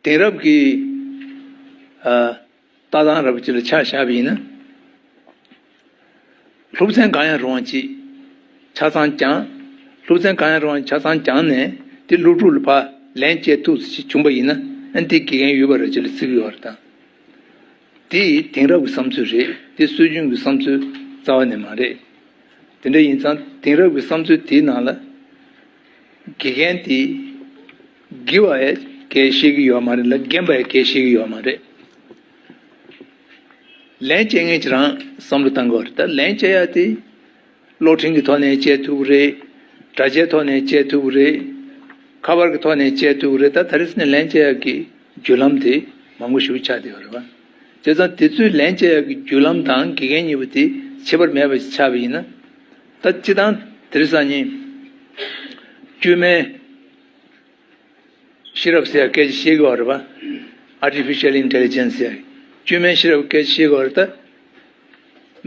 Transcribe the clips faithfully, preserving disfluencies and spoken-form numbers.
དེང་རབས་ཀྱི་ཨ་ལྟ་སྟངས་རབ་ཅིག་ལ་ཆ་བཞག་པ་ཡིན་ན། སློབ་ཚན་གང་ཡང་རུང་བ་ཅིག་ཆ་ཚང་སྦྱངས། སློབ་ཚན་གང་ཡང་རུང་བ་ཆ་ཚང་སྦྱངས་ནས་དེ་སློབ་ཕྲུག་ལ་ཕར་ལན་སྤྲད་ཐུབ་ཅིག་བྱུང་པ་ཡིན་ན། ཨ་ནི་དེ་དགེ་རྒན་ཡོད་པ་རབ་ཅིག་ལ་བརྩི་གི་ཡོད་རེད་ད། དེ་དེང་རབས་ཀྱི་བསམ་ཚུལ་རེད། དེ་སྲོལ་རྒྱུན་གྱི་བསམ་ཚུལ་རྩ་བ་ནས་མ་རེད། དེ་འདྲ་ཡིན་ཙང་དེང་རབས་ཀྱི་བསམ་ཚུལ་དེའི་ནང་ལ་དགེ་རྒན་དེ་དགེ་བ་ཡང་སྐད་ཤེས་ཀྱི་ཡོད་མ་རེད་ལ། རྒན་པ་ཡང་སྐད་ཤེས་ཀྱི་ཡོད་མ་རེད། ལན་བཅད་མཁན་གྱི་རང་བསམ་བློ་བཏང་དགོས་རེད། ད་ལན་བཅད་ཡ་དེ་གློག་འཕྲིན་གྱི་ཐོག་ནས་བཅད་ཐུབ་ཀྱི་རེད། དྲ་རྒྱའི་ཐོག་ནས་བཅད་ཐུབ་ཀྱི་རེད། ཁ་པར་གྱི་ཐོག་ནས་བཅད་ཐུབ་ཀྱི་རེད། ད་ད་རེས་ནས་ལན་བཅད་ཡག་གི་བརྒྱུད་ལམ་དེ་མང་པོ་ཞིག་ཆགས་བསྡད་ཡོད་རེད་བ། བྱས་ཙང་དེ་ཚོའི་ལན་བཅད་ཡག་གི་བརྒྱུད་ལམ་དང་དགེ་རྒན་གཉིས་པོ་དེ་ཁྱད་པར་མེད་པ་ཞིག་ཆགས་པ་ཡིན་ན། ད་སྤྱིར་བཏང་དེ་རིང་སང་ཉིན་བཅོས་མའི་ཤེས་རབ་ཟེར་ཡག་སྐད་ཆ་བཤད་ཀྱི་ཡོད་རེད་བ། Artificial Intelligence ཟེར་ཡག་བཅོས་མའི་ཤེས་རབ་སྐད་ཆ་བཤད་ཀྱི་ཡོད་རེད་ད།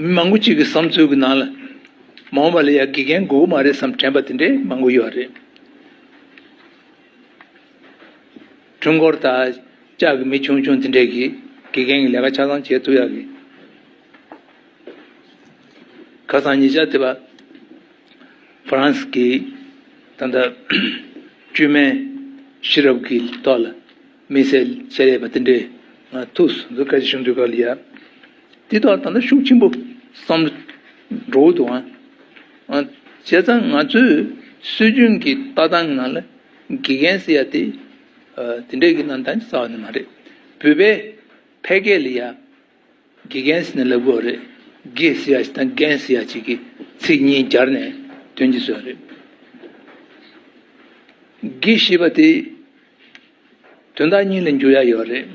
མི་མང་པོ་གཅིག་གི་བསམ་ཚུལ་གྱི་ནང་ལ། མ་འོངས་པ་ལ་ཡ་དགེ་རྒན་དགོས་ཀྱི་མ་རེད་བསམ་དྲན་པ་དེ་འདྲའི་མང་པོ་ཡོད་རེད། ཀྲུང་གོར་ད་ལྕགས་ཀྱི་མི་ཆུང་ཆུང་དེ་འདྲས་ཀྱིས་དགེ་རྒན་གྱི་ལས་ཀ་ཆ་ཚང་བྱེད་ཐུབ་ཡག་གི། ཁ་སང་ཉེ་ཆར་དེ་བ་ཧྥ་རན་སི་གི་ད་ལྟ་བཅོས་མའི་ཤེས་རབ་ཀྱི་ཐོག་ལ། མི་སེར་ཆེད་ལས་པ་དེ་འདྲས་ང་ཐུག་སོང་ཚོ་སྐད་ཆ་བྱུང་དུས་སྐབས་ལ་ཡ། དེ་ཐོག་ད་ལྟ་ཤུགས་ཆེན་པོ་བསམ་བློ་འགྲོ་གི་འདུག་ཨང་། བྱས་ཙང་ང་ཚོའི་སྲོལ་རྒྱུན་གྱི་ལྟ་སྟངས་ནང་ལ་དགེ་རྒན་ཟེར་ཡ་དེ་དེ་འདྲས་ཀྱི་རྣམ་གྲངས་རྩ་བ་ནས་མ་རེད། བོད་པའི་ཕལ་སྐད་ལ་ཡ། དགེ་རྒན་ཟེར་ནས་ལབ་ཀྱི་ཡོད་རེད། དགེ་ཟེར་ཡ་ཞིག་དང་རྒན་ཟེར་ཡ་ཞིག་གི་ཚིག་གཉིས་སྦྱར་ནས་དོན་གཅིག་བཟོས་རེད། དགེ་ཞེས་པ་དེ་དོན་དག་གཉིས་ལ་འཇུག་ཡ་ཡོད་རེད།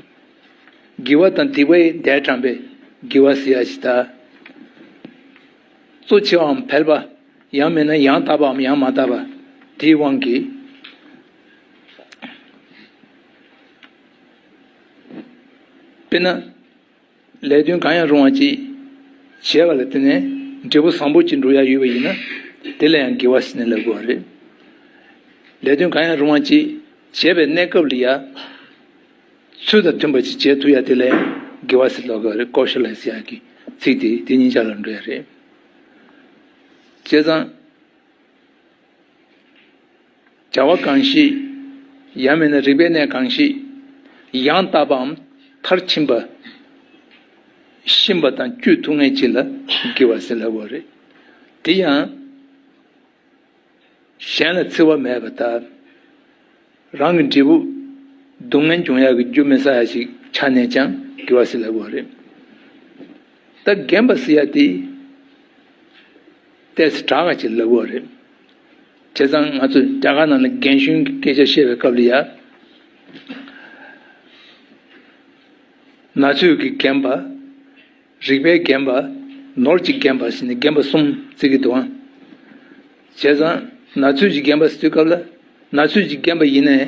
དགེ་བ་དང་སྡིག་པའི་ཟླས་དྲངས་པའི་དགེ་བ་ཟེར་ཡ་ཞིག་དང་། གཙོ་ཆེ་བའམ་ཕལ་པ། ཡང་མིན་ན་ཡང་དག་པའམ་ཡང་མ་དག་པ། དེའི་དབང་གིས། དཔེར་ན། ལས་དོན་གང་ཡང་རུང་བ་ཅིག་བྱས་པ་ལ་བརྟེན་ནས་འབྲས་བུ་བཟང་པོ་ཅིག་འགྲུབ་ཡ་ཡོད་པ་ཡིན་ན། དེ་ལ་ཡང་དགེ་བ་ཟེར་ནས་ལབ་དགོས་པ་རེད། ལས་དོན་གང་ཡང་རུང་བ་ཅིག་བྱས་པའི་གནས་སྐབས་ལ་ཡ། ཚུལ་དང་མཐུན་པ་ཅིག་བྱེད་ཐུབ་ཡ་དེ་ལ་ཡང་དགེ་བ་ཟེར་ལབ་དགོས་པ་རེད། ཀོ་ཤ་ལ་ཟེར་ཡ་གི་ཚིག་དེ་དེ་གཉིས་ཆ་ལ་འགྲོ་ཡ་རེད། བྱས་ཙང་། བྱ་བ་གང་ཞིག་ཡང་མིན་ན་རིག་པའི་གནས་གང་ཞིག་ཡང་དག་པའམ་མཐར་ཕྱིན་པ། ཤེས་པ་དང་བཅུད་ཐུབ་མཁན་ཅིག་ལ་དགེ་བ་ཟེར་ལབ་དགོས་རེད། དེ་ཡང་། གཞན་ལ་འཚེ་བ་མེད་པ་དང་། རང་གི་འབྲས་བུ་སྡུག་བསྔལ་འབྱུང་ཡག་གི་རྒྱུ་མི་བསགས་ཡ་ཞིག་ཆགས་ནས་ཀྱང་དགེ་བ་ཟེར་ལབ་དགོས་རེད། ད་རྒན་པ་ཟེར་ཡ་དེ་ཏོག་ཙམ་དྲག་ག་ཅིག་ལབ་དགོས་རེད། བྱས་ཙང་ང་ཚོ་རྒྱ་གར་ནང་ལ་རྒན་གཞོན་གྱི་སྐད་ཆ་བཤད་པའི་སྐབས་ལ་ཡ། ན་ཚོད་ཀྱི་རྒན་པ། རིག་པའི་རྒན་པ། ནོར་གྱི་རྒན་པ་ཟེར་ནས་རྒན་པ་གསུམ་བརྩི་གི་འདུག་ཨང་། བྱས་ཙང་ན་ཚོད་ཀྱི་རྒན་པ་ཟེར་དུས་སྐབས་ལ། ན་ཚོད་ཀྱི་རྒན་པ་ཡིན་ནའི།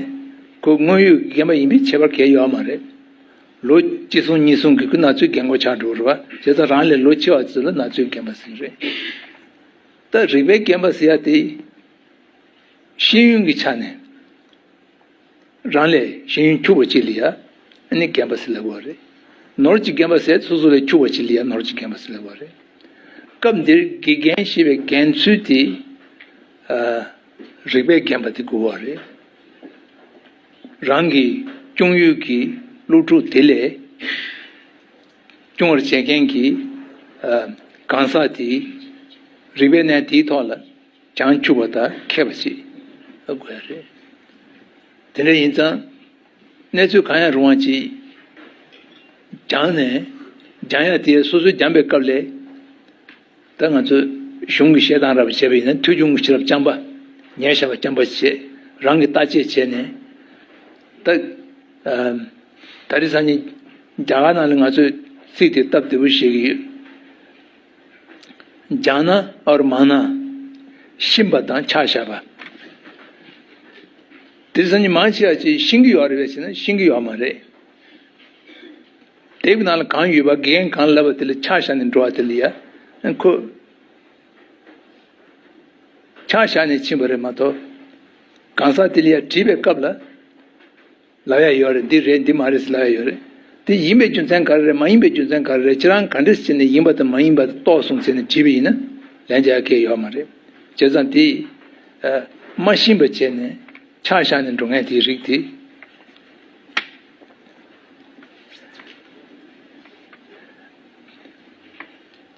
ཁོ་དངོས་ཡོད་ཀྱི་རྒན་པ་ཡིན་པས་ཁྱད་པར་གང་ཡང་ཡོད་མ་རེད། ལོ་གཅིག་སོང་གཉིས་སོང་གི་ཁོ་ན་ཚོད་རྒན་གོག་ཆགས་འགྲོ་རེད་བ། བྱས་ཙང་རང་ལས་ལོ་ཆེ་བ་ཚོ་ལ་ན་ཚོད་རྒན་པ་ཟེར་གི་རེད། ད་རིག་པའི་རྒན་པ་ཟེར་ཡ་དེ། ཤེས་ཡོན་གྱི་ཆ་ནས་རང་ལས་ཤེས་ཡོན་ཕྱུག་པ་ཅིག་ལ་ཡ་ཨ་ནི་རྒན་པ་ཟེར་ལབ་དགོས་རེད། ནོར་གྱི་རྒན་པ་ཟེར་སོ་སོ་ལས་ཕྱུག་པ་ཅིག་ལ་ཡ་ནོར་གྱི་རྒན་པ་ཟེར་ལབ་དགོས་རེད། སྐབས་འདིར་དགེ་རྒན་ཞེས་པའི་རྒན་ཚུལ་དེ། ཨ། རིག་པའི་རྒན་པ་དེ་དགོས་པ་རེད། རང་གི་སྐྱོང་ཡུལ་གྱི་སློབ་ཕྲུག་དེ་ལས་སྐྱོང་བར་བྱེད་མཁན་གྱི། ཨ། གང་ཟག་དེ་རིག་པའི་གནས་དེའི་ཐོག་ལ་བྱང་ཆུབ་པ་དང་མཁས་པ་ཞིག་དགོས་རེད། དེ་འདྲ་ཡིན་ཙང་། གནས་ཚུལ་གང་ཡང་རུང་བ་ཅིག་སྦྱངས་ནས། སྦྱང་ཡ་དེ་སོ་སོས་སྦྱངས་པའི་སྐབས་ལ། ད་ང་ཚོས་གཞུང་གི་བཤད་སྟངས་རབ་བྱས་པ་ཡིན་ན་ཐོས་རྒྱུ་དངོས་གཞི་རབ་རྐྱང་པ། ཉན་བྱ་བ་རྐྱང་པ་བྱས། རང་གིས་བརྟག་དཔྱད་བྱས་ནས། ད། ཨ། ད་རེས་སང་ཉིན་རྒྱ་གར་ནང་ལ་ང་ཚོས་ཚིག་དེ་སྟབས་བདེ་པོ་བཤད་ཀྱི་ཡོད། སྦྱངས་ན་ཨར་མང་ན། ཤེས་པ་དང་ཆ་བཞག་པ། དེ་སང་ཉིན་མང་ཆེ་བ་ཅིག་ཤེས་ཀྱི་ཡོད་རེད་པས་ཟེར་ན་ཤེས་ཀྱི་ཡོད་མ་རེད། དེབ་ནང་ལ་གང་ཡོད་པ་དགེ་རྒན་གང་ལབ་པ་དེ་ལ་ཆ་བཞག་ནས་འགྲོ་བ་དེ་ལ་ཡ། ཁོ། ཆ་བཞག་ནས་ཕྱིན་པ་རེད་མ་གཏོགས། གང་ཟག་དེ་ལ་ཡ་དྲིས་པའི་སྐབས་ལ། ལབ་ཡ་ཡོད་རེད། འདི་རེད་འདི་མ་རེད་ཟེར་ལབ་ཡ་ཡོད་རེད། དེ་ཡིན་པའི་རྒྱུ་མཚན་ག་རེ་རེད། མ་ཡིན་པའི་རྒྱུ་མཚན་ག་རེ་རེད། ཁྱེད་རང་ག་འདྲས་བྱས་ནས་ཡིན་པ་དང་མ་ཡིན་པ་དེ་རྟོགས་སོང་ཟེར་ནས་དྲིས་པ་ཡིན་ན་ལན་རྒྱག་མཁན་ཡོད་མ་རེད། བྱས་ཙང་དེ་མ་ཤེས་པ་བྱས་ནས་ཆ་བཞག་ནས་འགྲོ་མཁན་དེའི་རིགས་དེ།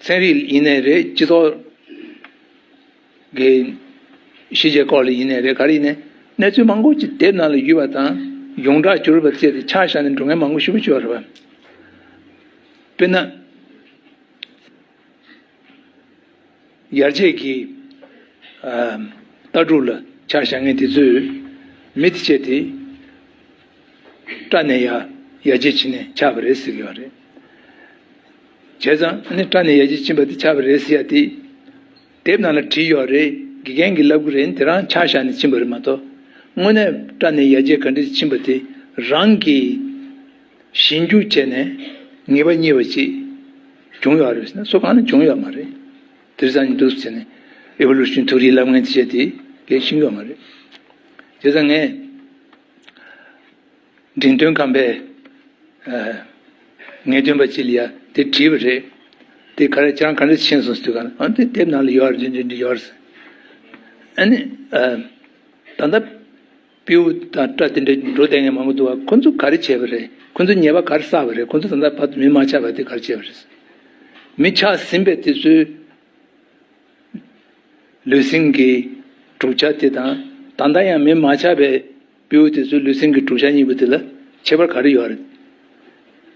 ཚན་རིག་ཡིན་ནའི་རེད། སྤྱི་ཚོགས་ཀྱི་ཤེས་བྱའི་སྐོར་ལ་ཡིན་ནའི་རེད། ག་རེ་ཡིན་ནའི་གནས་ཚུལ་མང་པོ་ཅིག་དེབ་ནང་ལ་ཡོད་པ་དང་ཡོངས་གྲགས་གྱུར་པ་བཅས་ཏེ་ཆ་བཞག་ནས་འགྲོ་མཁན་མང་པོ་ཞེ་པོ་ཅིག་ཡོད་རེད་པ། དཔེར་ན། ཡར་རྒྱས་ཀྱི་ཨ་ལྟ་གྲུབ་ལ་ཆ་བཞག་མཁན་དེ་ཚོས་མི་དེ་བྱས་ཏེ་སྐྲ་ནས་ཡར་ཡར་རྒྱས་ཕྱིན་ནས་ཆགས་པ་རེད་ཟེར་གྱི་ཡོད་རེད། བྱས་ཙང་ཨ་ནི་སྐྲ་ནས་ཡར་རྒྱས་ཕྱིན་པ་དེ་ཆགས་པ་རེད་ཟེར་ཡ་དེ་དེབ་ནང་ལ་བྲིས་ཡོད་རེད། དགེ་རྒན་གྱིས་ལབ་གི་རེད། དེ་རང་ཆ་བཞག་ནས་ཕྱིན་པ་རེད་མ་གཏོགས་དངོས་གནས་སྐྲ་ནས་ཡར་རྒྱས་ག་འདྲས་ཕྱིན་པ་དེ་རང་གིས་ཞིབ་འཇུག་བྱས་ནས་ངེས་པ་རྙེད་པ་ཅིག་བྱུང་ཡོད་རེད་ཟེར་ན་སུ་གང་ནས་བྱུང་ཡོད་མ་རེད། དེ་རྩ་ནས་འདུག་ཟེར་ནས་ཨི་བོ་ལུ་ཤན་ཐི་ཡོ་རི་ལབ་མཁན་དེ་བྱས་དེ་གས་ཤེས་ཀྱི་ཡོད་མ་རེད། བྱས་ཙང་ངས་འབྲིང་སྟོན་ཁང་པའི་ངེས་སྟོན་པ་ཅིག་ལ་ཡ་དེ་བྲིས་པ་རེད། དེ་ག་རེ་ཁྱེད་རང་ག་འདྲ་ཕྱིན་སོང་ཟེར་དུས་ག་ཨ་དེ་དེབ་ནང་ལ་ཡོད་རེད། འདི་འདི་འདི་ཡོད་རེད་ཟེར། ཨ་ནི་ད་ལྟ། སྤྲེའུ་དང་སྐྲ་དེ་འདྲ་འགྲོ་བསྡད་མཁན་མང་པོ་འདུག་བ། ཁོ་ཚོ་ག་རེ་བྱས་པ་རེད། ཁོ་ཚོ་ཉེས་པ་ག་རེ་བསགས་པ་རེད། ཁོ་ཚོ་ད་ལྟ་བར་དུ་མི་མ་ཆགས་པ་དེ་ག་རེ་བྱས་པ་རེད། མི་ཆགས་ཟིན་པའི་དེ་ཚོའི་ལུས་སེམས་ཀྱི་གྲུབ་ཆ་དེ་དང་ད་ལྟ་ཡང་མི་མ་ཆགས་པའི་སྤྲེའུ་དེ་ཚོའི་ལུས་སེམས་ཀྱི་གྲུབ་ཆ་གཉིས་པོ་དེ་ལ་ཁྱད་པར་ག་རེ་ཡོད་རེད།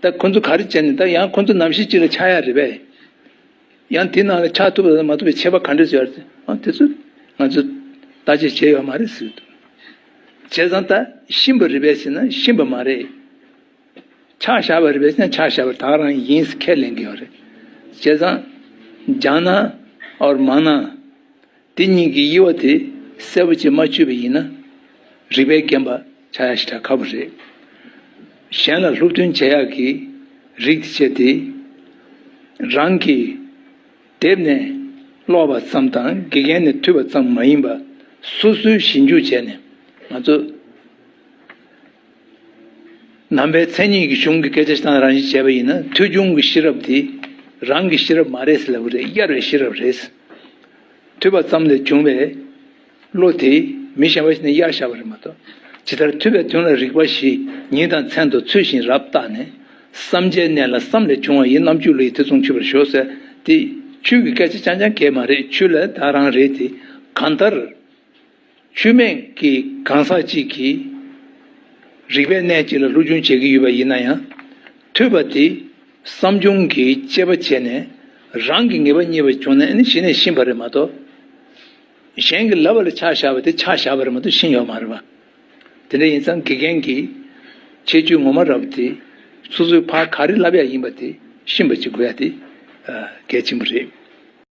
ད་ཁོ་ཚོ་ག་རེ་བྱས་ནས་ད་ཡང་ཁོ་ཚོ་ནམ་ཞིག་ཅིག་ལ་ཆགས་ཡ་རེད་པས། ཡང་དེ་ནང་ལ་ཆགས་ཐུབ་པ་དང་མ་ཐུབ་པའི་ཁྱད་པར་ག་འདྲས་ཡོད་རེད། ཨ་དེ་ཚོ་ང་ཚོས་བརྟག་དཔྱད་བྱས་ཡོད་མ་རེད་ཟེར་གྱི་འདུག་བྱས་ཙང་ད་ཤེས་པ་རེད་པས་ཟེར་ན་ཤེས་པ་མ་རེད། ཆ་བཞག་པ་རེད་པས་ཟེར་ན་ཆ་བཞག་པ་ད་ག་རང་ཡིན་ཟེར་ཁས་ལེན་གྱི་ཡོད་རེད། བྱས་ཙང་སྦྱང་ན་ཨོར་མ་ན་དེ་གཉིས་ཀྱི་དབྱེ་བ་དེ་གསལ་པོ་ཅིག་མ་ཆོད་པ་ཡིན་ན་རིག་པའི་རྒན་པ་ཆགས་ཡ་ཞེ་དྲག་ཁག་པོ་རེད། གཞན་ལ་སློབ་སྟོན་བྱེད་ཡག་གི་རིགས་དེ་བྱས་ཏེ། རང་གིས་དེབ་ནས་ཀློག་པ་ཙམ་དང་དགེ་རྒན་ནས་ཐོས་པ་ཙམ་མ་ཡིན་པ་སོ་སོའི་ཞིབ་འཇུག་བྱས་ནས་ང་ཚོ་ནང་པའི་མཚན་ཉིད་ཀྱི་གཞུང་གི་སྐད་ཆ་ཞིག་དང་རང་བཞིན་བྱས་པ་ཡིན་ན་ཐོས་བྱུང་གི་ཤེས་རབ་དེ་རང་གི་ཤེས་རབ་མ་རེད་ཟེར་ལབ་ཀྱི་རེད། གཡར་བའི་ཤེས་རབ་རེད། ཐོས་པ་ཙམ་ལས་བྱུང་བའི་བློ་དེ་མི་གཞན་པ་ཞིག་ནས་གཡར་བཞག་པ་རེད་མ་གཏོགས། ཇི་ལྟར་ཐོས་པའི་དོན་ལ་རིགས་པ་བཞི་ཉིན་དང་མཚན་དུ་ཚུལ་བཞིན་རབ་བརྟགས་ནས། བསམ་བྱའི་གནས་ལ་བསམ་ལས་བྱུང་བ་ཡི། རྣམ་འགྱུར་ལ་ཡི་ཐེ་ཚོམ་ཆུད་པར་ཞོག་ཟེར་དེ་ཆོས་ཀྱི་སྐད་ཆ་རྐྱང་རྐྱང་གས་མ་རེད། ཆོས་ལ་ད་རང་རེད་དེ། གང་ལྟར་ཆོས་མེད་ཀྱི་གང་ཟག་ཅིག་གིས་རིག་པའི་གནས་གཅིག་ལ་སློབ་སྦྱོང་བྱེད་ཀྱི་ཡོད་པ་ཡིན་ན་ཡང་། ཐོས་པ་དེ་བསམ་བྱུང་གི་དཔྱད་པ་བྱས་ནས་རང་གི་ངེས་པ་རྙེད་པ་བྱུང་ན་ཨ་ནི་གཞི་ནས་ཤེས་པ་རེད་མ་གཏོགས། གཞན་གྱིས་ལབ་པ་ལ་ཆ་བཞག་པ་དེ་ཆ་བཞག་པ་རེད་མ་གཏོགས་ཤེས་ཡོད་མ་རེད་པ། དེ་འདྲ་ཡིན་ཙང་དགེ་རྒན་གྱིས་ཁྱད་ཆོས་ངོ་མ་རབ་དེ་སོ་སོའི་ཕར་ག་རེ་ལབ་ཡ་ཡིན་པ་དེ་ཤེས་པ་ཅིག་དགོས་ཡ་དེ་གལ་ཆེན་པོ་རེད།